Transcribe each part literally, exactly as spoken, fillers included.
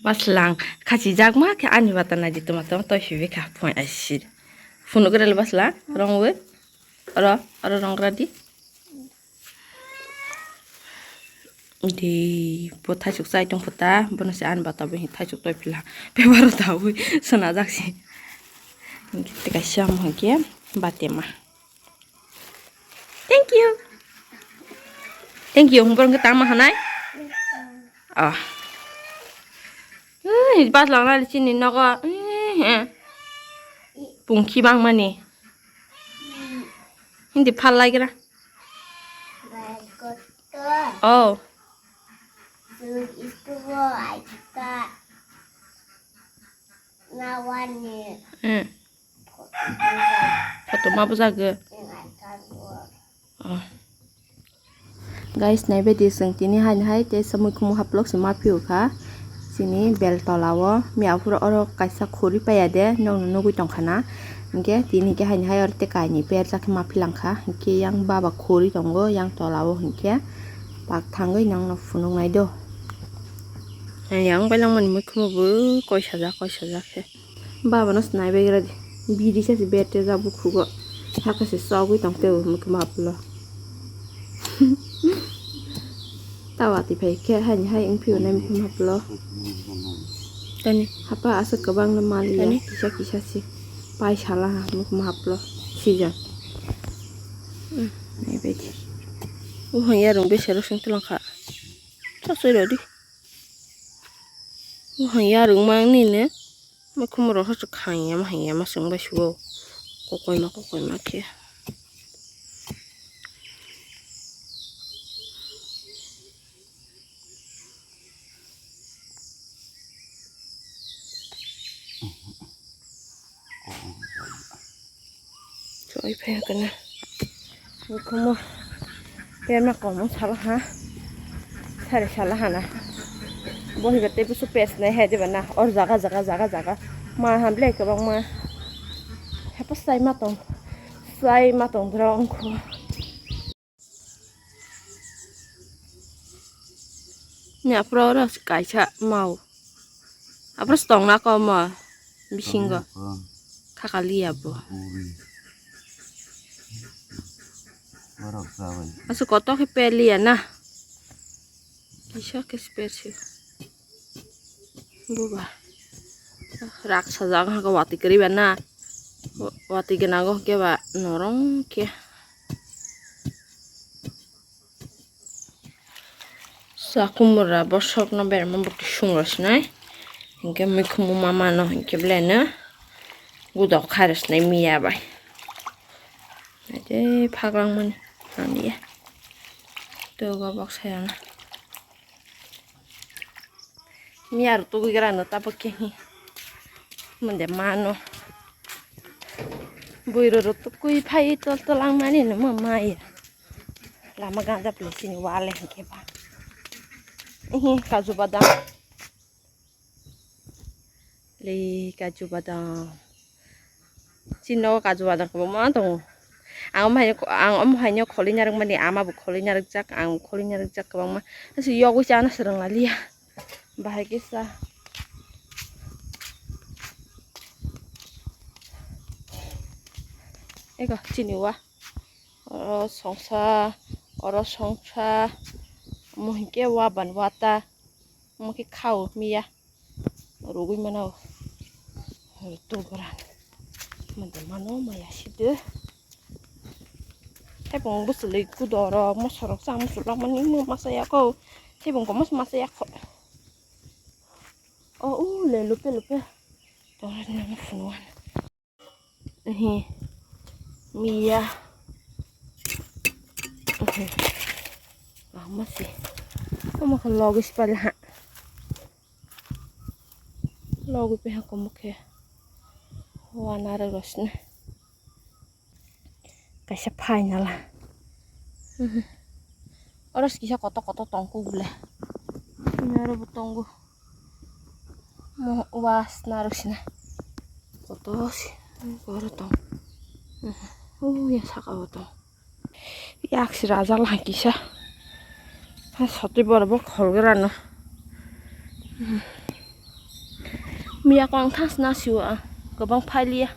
Baslang khachijak ma khe ani bata naidi tuma tong toi sibi kha phone aisi. Phone gre le baslang rong we. Oro, oro rong gra di. Di bo thaisuk chai tong phuta, bono se ani bata bo hin thaisuk toi phila. Paper o dawi sona jak si. Te kaisa mo hwnkhe batema. Thank you. Thank you. Hwnkhe tama hanai? Oh. Ui, bas lang lai chini nogo. Ui, he. Pungki bang mani. Hindi phal lai gra. Oh. Hmm. Photo ma bwjago. Oh. Guys, naibaidi chwng tini haini hai tei samui khumu haplok se ma phiyokha. Chini bel tola o miya phuru oro kaisa khuri paiya de nokno nugui tongkha na. Hinkhe tini khe haini hai oro tei kainwi berjak khe ma philangkha. Hinkhe yang baba khuri tongo yang tola o hinkhe pak thangwi nokno phunuknai do. Yang bailangmani mui khumu bo koi sajak koi sajak khe. Baba no se naibagra di. Biri se se berte ja bukhugo. Haka se sogwi tong teo mukhe maplo. Tawa ti phai khe haini hai wng phio nai mukhe maplo. Tani. Hapa aswk kwbang no mali ya. Tani. Kisa kisa se. Pai sala ha mukhe maplo. Sijan. Naibaidi. Uhang yarung bese rosong tulangkha. Chok choi rodi. Uhang yarung mang nini. Mui khumoro hochuk kha hanya ma hanya ma chwng bai sugo. Kokoima kokoima khe. Choi phai kana. Bukumo. Perma komo sala ha. Sari sala hana. Bohi bete busu pes nai hai deba na. Or jaga jaga jaga jaga. Ma han ble kwbang ma. Hepa sai ma tong. Sai ma tong drong kho. Ni aphuru oro kaisa mau. Aphuru tongna komo bisingo. Tongna kom. Khakaliya bo. Uri. Borok chabai. Asu koto khe peliya na. Kisa khe spare se. Buba. Rak sajak hwnkhe watwi kwrwi ba na. Wa-, watwi gwnango hwnkhe ba norong khe. Sa kumura bosokno berma bwtwi sungro sinai. Hinkhe mikhumu mamano hinkhe belai no gudok khairok sinai miya bai. Naitwi phagrang mani nangya. Togo bok sayana. Miya rok tugui gra no tabuk khe hi. Mande mano. Bui roro tugui phai tol tol ang mani no ma maya. Lama ganda pele sini wale hinkhe ba. Ihi kaju badam. Le kaju badam. Chini nogo kaju badam kwbangma tongo. Ang omo haino, ang omo haino kholi narwkmani, ama bo kholi narwkjak, ang bo kholi narwkjak kwbangma. Hasi yogwi chana swrwng lalia. Bahai kisa. Ego chini wa. Oro songsa, oro songsa. Omo hinkhe wa ban wata. Omo khe khao miya. Rugui mana o. Tubura. Mande mano maya side. Tebong bwswlwi kudorok mosorok cha muchulok mani masa yako. Tebong ko mas masa yako. O u le lupe lupe. Tore nang phunwan. Ehe. Miya. Ehe. Lama si. Omo khe logis pala ha. Logis pe ha komo khe. Wana re rosne. Kaisa final. Ehe. Oro kisa koto koto tongkuk bole. Oro bo tongo. Mo was narok sina. Koto si. Oro tong. Oh, ya saka o tong. Yak si raja lah kisa. Ha sotwi bor bo khol gra no. Miya kong thas na siwa, gabang phailiya.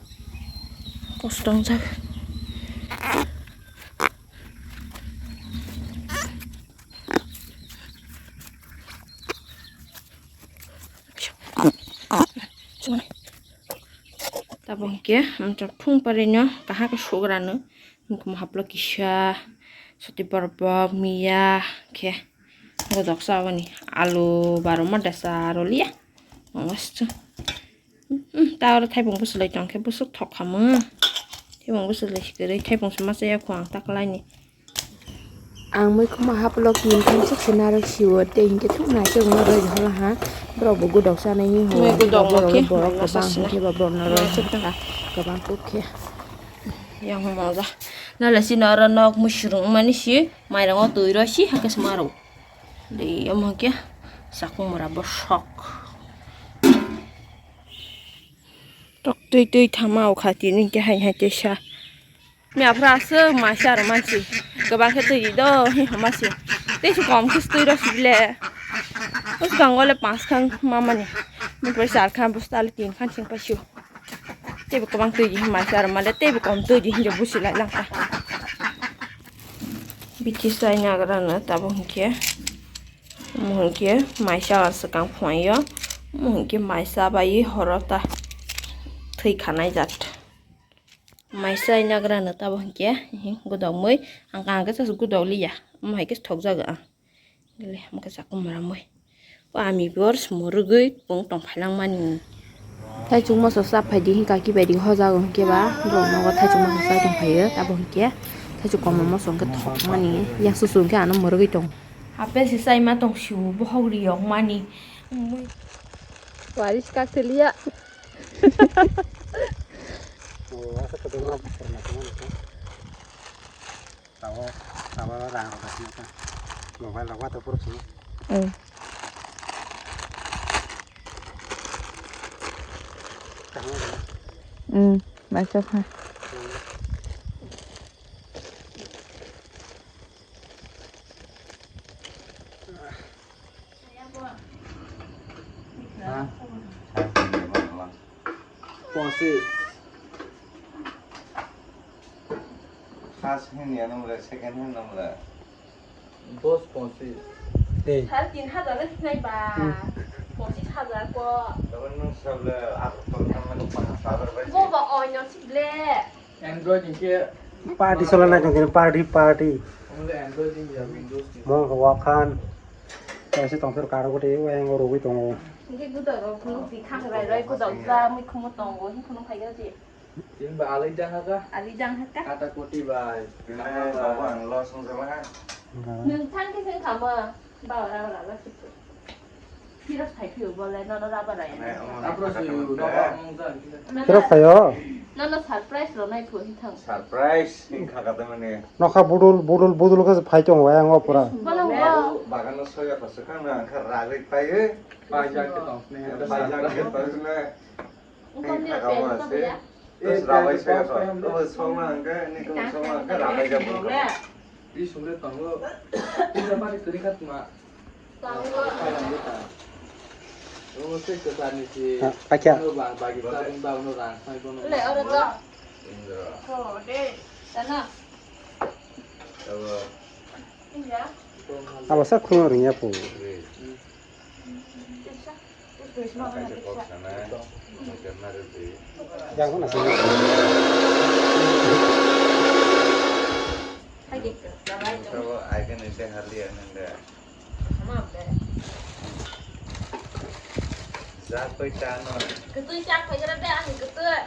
Kostong jak. Tabuk hwnkhe, amchak phung pari no kaham khe sugra no. Haplo kisa, soti borbok, miya khe. Godok sa bani. Alu, baroma desa, roliya. Mangwastu. Hmm, ta oro thaipung bwswlwi tongkhe bwswk thok khamung. Thaipung bwswlwi kwrwi, thaipung se masa ya kho ang ta kwlaini. Ang muikhumo haplo kin thang suk se narwk siwo tei hinkhe thuk nai tei wngna roi holo ha. Borok bo godok sanai hi ho. Mui godok borok no khe borok mangma kwbang sasina. Hinkhe ba borok no roi holo ha. Kwbang kuk khe. Yang moja. Nale sini oro nok musurung mani si mairang o twi rw si hakhe se maro. Dei omo khe sakung mora bosok. Tok twi twi thama o kha tini khe hai hai khe sa. Miya phra aswk maisa aro mansi. Kwbang khe twi do hi hama si. Tei se kom khe twi rw si le. Bwskango le panch khan mamani. Mui pore char khan bwsta le tin khan sing paisio. Teibo kwbang twi di hwnba se aro male teibo kom twi di hwnba busi lai lang kha. Bithi sai nagra no tabuk hwnkhe, omo hwnkhe maisa swkang phunaio, omo hwnkhe maisa bai horo ta thwi khanai jat. Maisa nagra no tabuk hwnkhe, godok mui ang kaham khe gudok liya, omo hai khe thok jago ang. Gele, mokhe chakung mora mui. O ami bor se morogwi bong tong phailang mani. Thaichung moso sa phai di, hingka ki bai di hojago hingke ba, borok nogo thaichung moso chai tong phaio, abo hingke thaichung koma moso hingke thok mani, yang susu hingke ano morogwi tong. Apple se chai ma tong siu, bohok riyok mani. Waris kak theliya. Tabok, tabok rang rok kasih apa? Mobile rok water proof sih. Hmm. Kaham rok. Hmm, baca kha. Pongsi. First hand ya nang le, second hand nang le. Dos pongsi. Tei. Sare tin hajar le sinai ba. Hmm. Pongsi hajar ko. Tabuk nung sable Agartala tangmani panch hajar bai. Bo ba oino sible. Android hinkhe party sola nai tongkhe party, party. Only Android hinkhe Windows ni. Mo wakhan. Kaisa tongphir karo gotei o yang rogwi tongo. Hinkhe gudok rok phunuk di khakrai roi gudok ja mui khumu tongo hin khunu phaiga di. Tin ba alai dang haka. Alai dang haka. Kata koti bai. Bini baba ang los wng jala. Nung thang khe seng khama. Ba ra ra la. Phirok phai phio bole, nono rubber ai. Apro se nono wng jang. Phirok phaio? Nono surprise rwnai pho hithang. Surprise, hing kha kata mane. Nokha budul, budul, budul khe phai tongo, ayang o pura. Bono bo. Bagano soya khosok khang na, angkha ragwi phaiwi. Paijak khe tong, ne. Paijak khe tong, ne. Wngkha ni pen to ya. Bwswk rabai se kha. Bwswk songma hwnkhe, nini songma hwnkhe rabai jak bo. Bising le tongo. Pisa pari kwrwi kha tma. Tongo. Tongo se kwchar ni si. Ah, paikha. Tongo bang bagi ta bung bang no rang sai bono. Le oro to. Indra. Ko de. Sana. Abo. Indra. Abo sa khulung rwngya po. Kaisa kok sana, hotel na rwdi. Yang mana sih? Tabo aigani de hali ananda. Jak pai tano. Ketui jak pai kira de, ani ketui.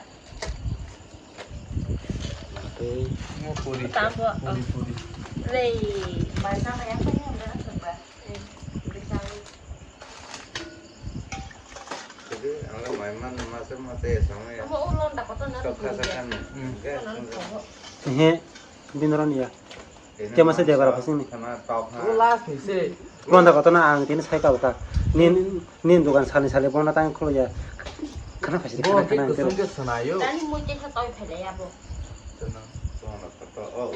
Tei. Mo puri. Tabo. Puri, puri. Lei, bai sama yang pai yang mana sumba. Jadi, ang maiman masa masa ya sama ya. Amo ulon dapat na. Sok kasa kan. Hmm. Enggak. He, binoran ya. Te masa dia bara phasing ni. Sana tau ha. Last ni se. Ulon dapat na ang tini sai ka uta. Nin, nin dukan sali sali bona tang khulu ya. Kana phasing kana kana. Tani mo te kha toi phele ya bo. Sana, sana kata. Oh,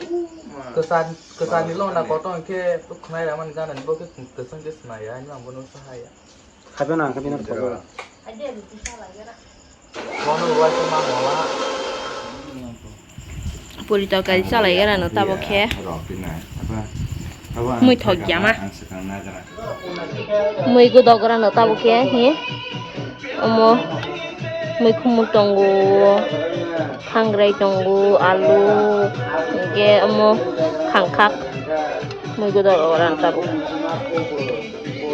ma. Kesan, kesan ni lona koto ke tu khnai raman jana ni bo ke kesang ke sana ya, ni ang bono sahaya. Khaipeno ang khaipeno khaipeno. Puri tokari chalai gara no tabo khe. Mui thok ya ma. Mui gudok gara no tabo khe hi. Omo mui khumui tongo, khangrai tongo, alu, hwnkhe omo khangkhak mui gudok gara no tabo.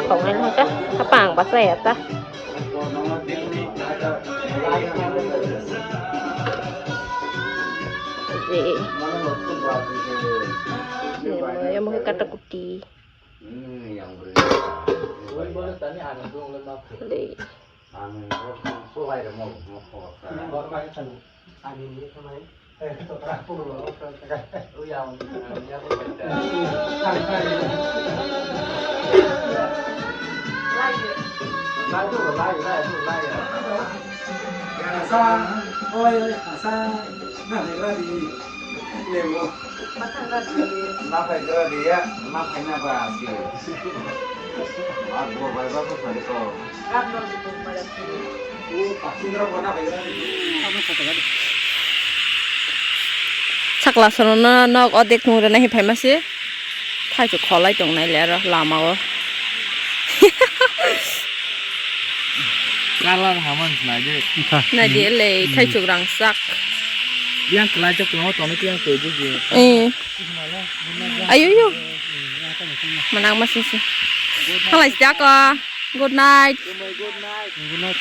Khoknai hwnkhe hapang bachaya ta. Yang mau kata kuti. Sakla sorono nok odek nung rwna hi phaima se. Thaichuk kholai tongnai le aro lama o. Kalar haman sinai de. Nai de le thaichuk rangchak. Yang kelai chak tongo, tongo yang twi buji. Eh. Ayo yo. Manang masing sing. Halai siya ko. Good night. Good night.